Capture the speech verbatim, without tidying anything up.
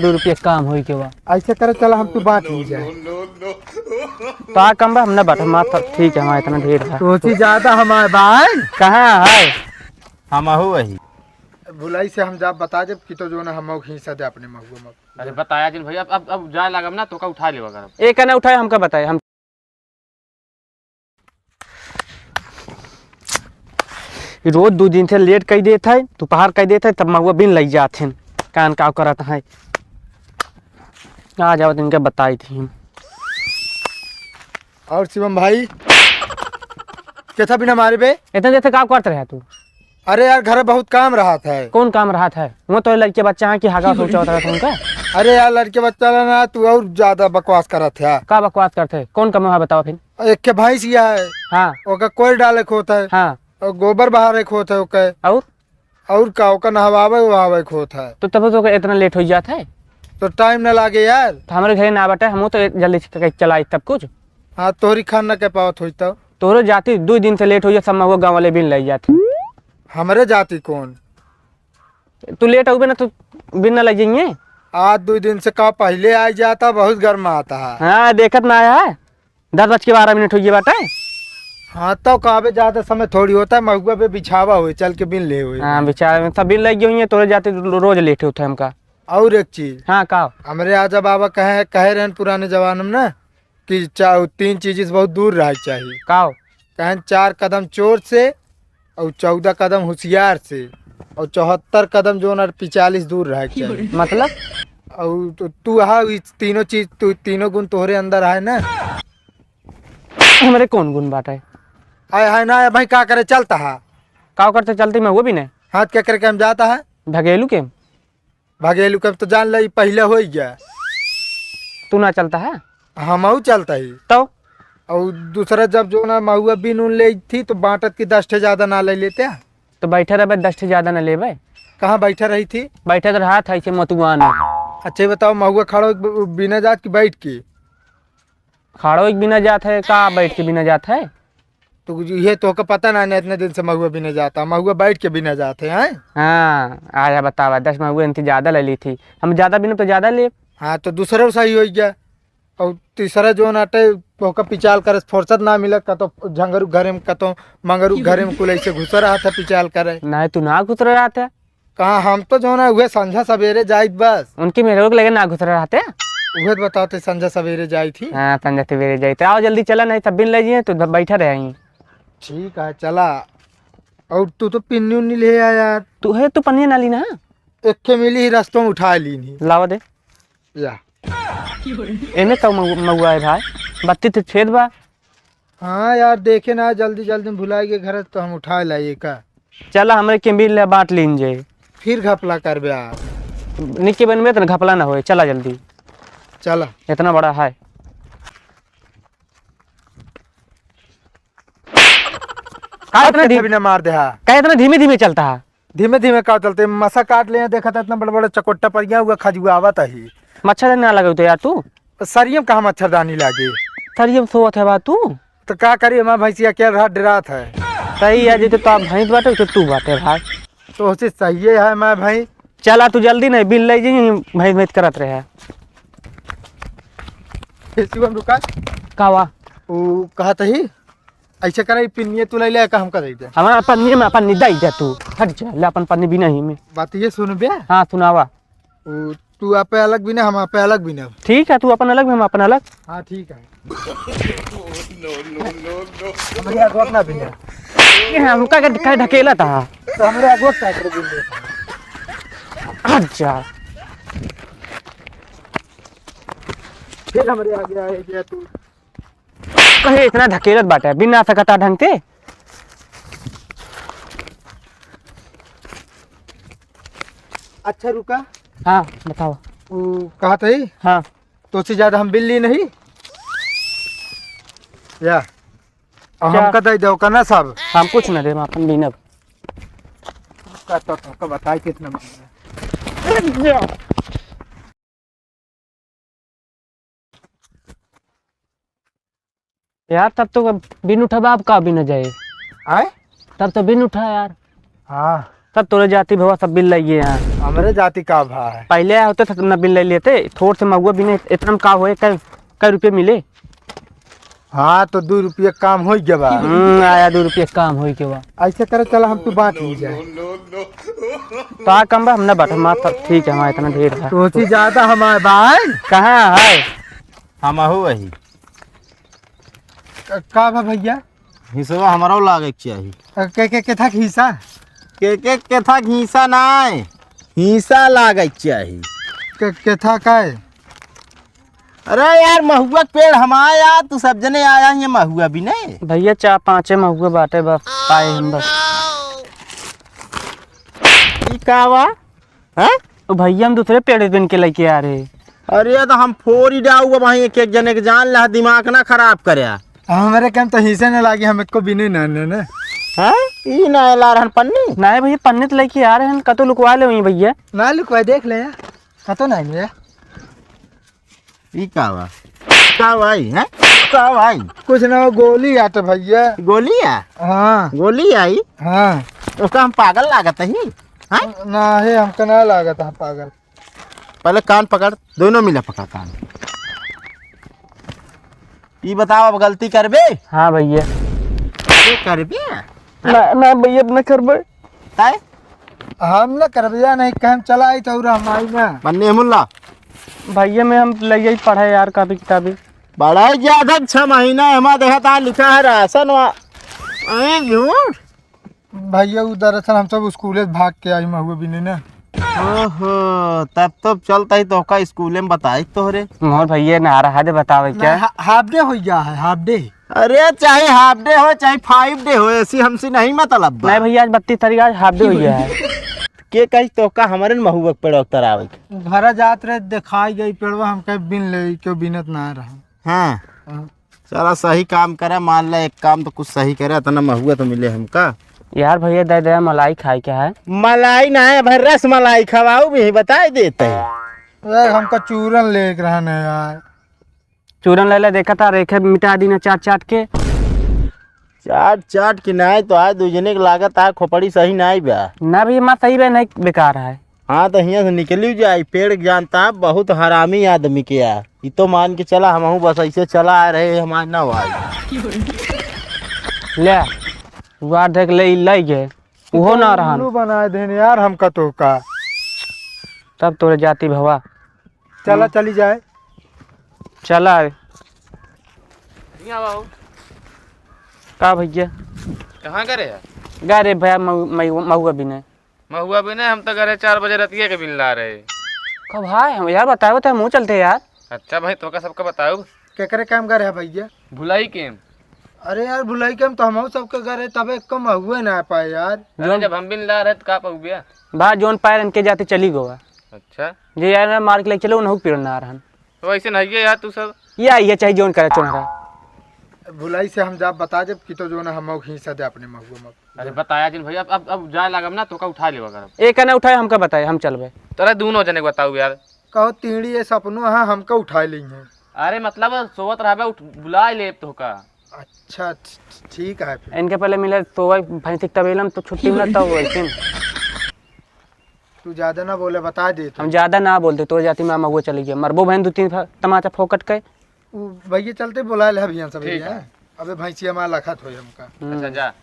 दो रुपया काम होई के बा। ऐसे करे, चला हम तू बांट ली जाए। तो आ कम बा, हम ना बांटब, माफ, ठीक है, हमारा इतना ढेर है। तो सी ज्यादा हमारे बा, हैं? कहाँ है? हम आहू वही। भुलाई से हम जा बता देब कि तो जो ना हम हिस्सा दे अपने महुआ में। अरे बताया जिन भैया, अब, अब, अब जाए लागब ना, तो का उठा लेवा करब। एक ना उठाए, हमका बताए, हम रोज दो दिन से लेट कई देत है, दोपहर कई देत है, तब महुआ बिन लई जात हैं। कान काव करत है, आ जाओ, इनके बताई थी हम। और शिवम भाई, केथा बिना मारे बे? इतना देर से का करत रहे तू? अरे यार, घर बहुत काम रहत है। कौन काम रहत है? वो तो लड़के बच्चा हैं कि हागा सोचा होता है उनका। अरे यार, लड़के बच्चा ला ना, तू और ज्यादा बकवास करत है। का बकवास करत है? कौन काम है बताओ फिर? एक के भैंस या है। हाँ। ओका कोई डाले के होत है। हाँ। और गोबर बहारे के होत है ओके। और? और का, ओका नहवावे उहवावे के होत है। तो तब तो इतना लेट हो जात है। तो टाइम ना लागे यार। तो हमारे घरे ना बटे, हम तो जल्दी से चलाई तब कुछ। हाँ, तोहरी खान ना के पावत होई तब। तोहरो जाती दो दिन से लेट हो जात, सब महुआ गाँव वाले बिन लई जात। हमरे जाती कौन? तू लेट अउबे ना तो बिन ना लई जाइए। आज दो दिन से का पहले आ जाता, बहुत गर्म आता है। हाँ, देखत ना आया है, दस बज के बारह मिनट हो गए बाटे। हाँ, तो कहबे ज्यादा समय थोड़ी होता है, महुआ पे बिछावा हुए, चल के बिन ले हुए। हाँ, बिछावा में सब बिन लग गए हुए, तोरे जाते रो-, रोज लेट होता है हमका। और एक चीज। हाँ, का? हमरे आजा बाबा कहे, कहे रहन पुराने जमाने में ना कि चा-, तीन चीज से बहुत दूर रहे के चाहिए। का? कहें, चार कदम चोर से, और चौदह कदम होशियार से, और चौहत्तर कदम जो ना पिचालीस दूर रहे के चाहिए। मतलब? और तो तू हा, ई तीनों चीज, तू तीनों गुण तोहरे अंदर है ना। हमरे कौन गुण बाटे? आय है ना, भाई का करे चलता है? का करते चलते मैं वो भी नहीं। हाथ के करके हम जाता है? भगेलू के। भगेलू के तो जान ले, पहले हो ही गया। तू ना चलता है? हम चलता ही। तो? और दूसरा जब जो ना महुआ बिन उन ले थी तो बांटत की दस ठे ज्यादा ना ले लेते। तो बैठे रहबे, दस ठे ज्यादा ना लेबे। कहाँ बैठे रही थी? बैठे तो रहा था ऐसे मतुआन। अच्छा, ये बताओ, महुआ खड़ो ब-, बिना जात की बैठ के? खड़ो एक बिना जात है, का बैठ के बिना जात है? तो ये तोहका पता ना, ना इतने दिन से महुआ बिने जाता, महुआ बैठ के बिने जात है, हैं? हाँ, आया बतावा, दस महुआ इनसे ज्यादा ले ली थी, हम ज्यादा बिने तो ज्यादा ले। हाँ, तो दूसरा सही हो गया। और तीसरा जो नाटे तोहका पिचाल करे फुर्सत ना मिले, कतो झंगरू घरे में, कतो मंगरू घरे में, कुल ऐसे घुस रहा था पिचाल करे। नहीं, तू ना घुस रहा था। कहाँ, हम तो जो ना उहे संझा सवेरे जाइत बस। उनकी मेहरारू के लगे ना घुस रहते। उहे तो बताओ थे, संझा सवेरे जाई थी। हाँ, संझा सवेरे जाई थी। आओ जल्दी चला, नहीं सब बिन ले जिए, तो बैठा रहे यहीं। ठीक है, चला। और तू तो पिन्नी उन्नी ले आया यार। तू है, तू पन्नी ना ली ना। एक के मिली ही, रस्तों में उठा ली नहीं। लावा दे। या। एमे का मउ-, मउआ है भाई? बत्ती तो छेद बा। हाँ यार, देखे ना, जल्दी जल्दी में भुलाई के घर तो हम उठा लाइए का। चला, हमरे के बिल ले बांट लीन जाए। फिर घपला करबे आ। निक्के बन में तो घपला ना होए, चला जल्दी। चला। इतना बड़ा है। का इतना धीमे ना मार दे हा। का इतना धीमे धीमे चलता है? धीमे धीमे का चलते, मसा काट ले, देखा था इतना बड़ा बड़ा चकोट्टा पर गया हुआ, खजुआवत ही। मच्छर ना लगे तो यार तू। सरियम कहाँ मच्छरदानी लागे? सरियम सोवत है बा तू। तो का करी, हमार भैंसिया के रहा डरात है। सही है, जैसे तो आप भैंस बाटे, तो तू बाटे भाई। तो उसे सही है मैं भाई। चला तू जल्दी नहीं, बिल ले जी, भैंस भैंस करत रहे। ए, शिवम रुका। का हुआ? ऊ कहत ही, ऐसे करे, ई पिन्निये तू ले ले, का हमका दे दे? हमारा पन्नी में अपन निदाई दे तू। हट जा, ले अपन पन्नी भी नहीं में। बात ये सुन बे। हाँ, सुनावा। ऊ, तू आपे अलग बिने, हम आपे अलग बिने। ठीक है, तू अपन अलग, हम अपन अलग। हाँ, ठीक है। हमरे अगवा ना बिने। ये हमका के ढके-, ढकेला था। तो हमरे अगवा का कर बिने। अच्छा। फिर हमरे आगे आए गया तू। कहे इतना ढकेलत बाटे, बिन ना सकता ढंग से। अच्छा रुका। हाँ, बताओ। ऊ कहत ही? हाँ। तोसे ज्यादा हम बिल्ली नहीं? या। और क्या? हमका दे दो का ना सब? हम कुछ ना देब, अपन बीनब। का तो, तो, का बताई कितना मांग रहा है। यार, तब तो बिन उठा बाप का बिना जाए। आए? तब तो बिन उठा यार। हाँ। सब तोरे जाति भवा, सब बिन लइगे हैं। हमरे जाति का भा है? पहिले आए होते तो न बिन लइ लेते। थोड़ से महुआ बिने, इतना में का होए, कै, कै रुपये मिले? हाँ, तो दो रुपये काम होइ गवा। हम्म, आया दो रुपये काम होइ गवा। ऐसे करे, चला हम तू बाँट ली जाए। तो आ कम बा, हम ना बाँट, हमार सब ठीक है, हमार इतना ढेर है। तो सी ज्यादा हमार बा है? कहाँ है? हम आहू वही। क-, का बा भइया? हिस्सा हमरो लागे के चाही। अ, के, के, केथा के हिस्सा? के, के, केथा के हिस्सा नाय, हिस्सा लागे के चाही। के, केथा का है? अरे यार, महुआ के पेड़ हमार आया, तू सब जने आया ही महुआ बिने। भइया, चार पाँचे महुआ बाटे बस, पाए हम बस। ई का बा? हैं? ओ भइया, हम दूसरे पेड़ बिन के लइके आ रहे। अरे, तो हम फोर ही डाऊ अब, वहीं एक एक जने के जान ला, दिमाग ना खराब करे। हमरे के हम तो हिस्से न लागे, हम एको बिने ना, ना, ना। हैं? ई ना ला रहन पन्नी? नाहीं भइया, पन्नी तो लइके आ रहे हैं, कतो लुकवा ले वहीं भइया। ना लुकवा, देख ले यार, कतो ना मिले। ई का बा? का भाई, हैं? का भाई? कुछ ना, गोली आटे भइया। गोली आ? हाँ। गोली आई? हाँ। उसका हम पागल लागत ही? हाँ? ना है, हमका ना लागत है पागल। पहले कान पकड़, दोनों मिला पकड़ कान। ई बताओ, अब गलती करबे? हाँ भइया। ये करबे? ना, ना भइया, अब ना करबे। काहे? हम ना करबे, या नहीं, कहम चला आई तो हम आई ना। बन्ने मुल्ला। भइया, में हम लइ आई पढ़े यार, कॉपी किताबी। बड़ा ही ज्यादा छह महीना है, हमारे देखा था लिखा है राशन वा-, अरे झूठ। भइया, उ दरअसल हम सब स्कूले से भाग के आई महुआ बिने ना। ओहो, तब तो चलता ही तोहका स्कूले में बताई तोहरे। मोर भइया ना रहा दे बतावे क्या? ना, हा-, हाफ डे हो गया है, हाफ डे। अरे, चाहे हाफ डे हो, चाहे फाइव डे हो, ऐसी हमसे नहीं मतलब बा। नहीं भइया, आज बत्तीस तारीख, आज हाफ डे हो गया है। के कही तोहका हमरे न महुआ के पेड़वा के तरावे के? घरा जात रहे, देखाई गई पेड़वा, हम कहे बिन ले, क्यों बिनत ना रहा। हाँ। हाँ। चला, सही काम करे, मान ले, एक काम तो कुछ सही करे, इतना महुआ तो मिले हमका। यार भइया, दे दे, मलाई खाए के है। मलाई ना है भाई, रस मलाई खवाऊ भी, बताई देते हैं। अरे, हमका चूरन लेके रहना है यार। चूरन ले ले, देखा था, रेखे मिटा दी ना चाट चाट के। चाट चाट के नाई तो आज दू जने के लागत आ खोपड़ी सही नाई बा। ना भइया, माँ सही बा, नहीं बेकार है। हाँ, तो हियाँ से निकली जाई, पेड़ के जानता, बहुत हरामी आदमी के आ। ई तो मान के चला, हमहू बस ऐसे चला आ रहे, हमार ना भाई। ले, दुआर देख ले, ई लई गए, उहो ना रहन। उल्लू बनाए देन यार, हमका तो का। तब तोरे जाति भवा। चला, हम्म। चली जाए। चला। हियाँ आओ। का भइया? कहाँ गए रहे? गए रहे भइया, मऊ-, मऊ-, महुआ बिने। महुआ बिने, हम तो गए रहे चार बजे रतिया के बिन ला रहे। कब हाय? हम यार बताओ तो हमहू चलते यार। अच्छा भाई, तोका सबका बताओ। केकरे काम गए रहे भइया? भुलाई के। अरे यार, भुलाई के हम तो हमहू सबके गए रहे, तबे एक महुए ना पाए यार। अरे, जब हम बिन ला रहे तो का पहुँच गया? बा जोन पाए इनके जाते चली गोवा। अच्छा। जे यार मार के लेके चले, उनहू के पीरन ना रहन। तो वैसे नहीं है यार तू सब। ये आई है, चाहे जोन करे चोनरा। भुलाई से हम जा बता देब कि तो जो ना हम हिस्सा दे अपने महुआ में। अरे बताया जिन भैया, अब, अब, अब जाए लागब ना, तोका उठा लेवा करब। एक ना उठाए, हमका बताए, हम चलबे। तोरा दोनों जने के बताऊ यार। कहो तीड़ी ये सपनो है, हमका उठा ली है। अरे मतलब सोवत रहबे, उठ, बुला ले तोका। अच्छा, ठ-, ठ-, ठीक है फिर। इनके पहले मिले सोवे भैंसी के तबेला में तो छुट्टी मिलत तो वैसे। तू ज्यादा ना बोले, बता दे तू। हम ज्यादा ना बोलते, तोर जाति में महुआ चली गया, मरबो बहन दो तीन फा-, तमाचा फोकट के। उ भैया चलते बोला ले भैया सब ठीक भैया। है। अबे भैंसिया मार लखत होई हमका। हम्म। अच्छा जा।